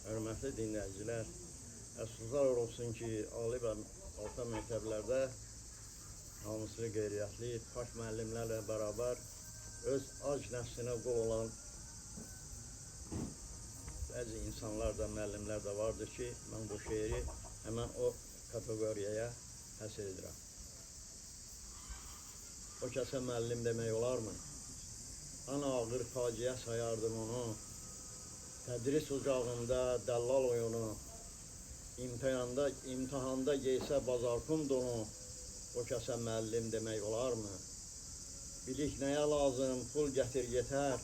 Hörmətli dinləyicilər, əfsuslar olsun ki, ali və orta məktəblərdə namuslu, qeyriyyətli, pak müəllimlərlə bərabər öz ac nəfsinə qul olan bəzi insanlar da, müəllimlər də vardır ki, mən bu şeiri həmən o kateqoriyaya həsr edirəm. O kəsə müəllim demək olarmı? Ana ağır faciə sayardım onu. Tədris ocağında dəllal oyunu, imtahanda geysə bazarkun donu, o kəsə müəllim demək olarmı? Bilik nəyə lazım, pul gətir yetər,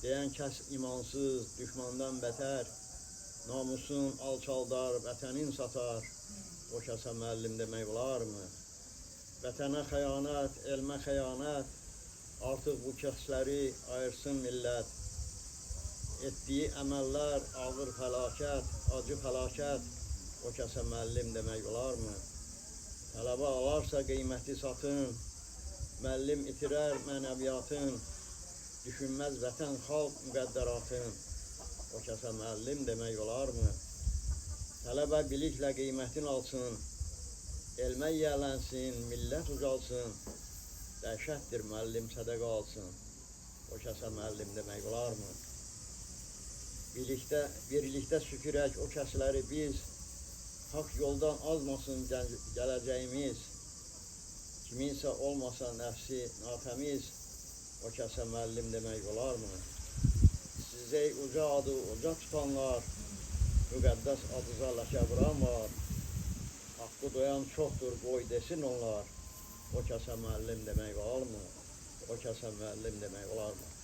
deyən kəs imansız, düşmandan bətər, namusun alçaldar, vətənin satar, o kəsə müəllim demək olarmı? Vətənə xəyanət, elmə xəyanət, artıq bu kəsləri ayırsın millət. Etdiyi əməllər ağır fəlakət, acı fəlakət, o kəsə müəllim demək olarmı? Tələbə alarsa qiyməti satın, müəllim itirər mənəviyyatın, düşünməz vətən, xalq müqəddəratın, o kəsə müəllim demək olarmı? Tələbə biliklə qiymətin alsın, elmə yiyələnsin, millət ucalsın, dəhşətdir müəllim sədəqə alsın, o kəsə müəllim demək olarmı? Birlikdə, birlikdə süpürək o kəsləri biz, haqq yoldan azmasın gələcəyimiz. Kiminsə olmasa nəfsi natəmiz, o kəsə müəllim demək olarmı? Sizə uca adı uca tutanlar, müqəddəs adıza ləkə vuran var. Haqqı doyan çoxdur, qoy desin onlar. O kəsə müəllim demək olarmı? O kəsə müəllim demək olarmı?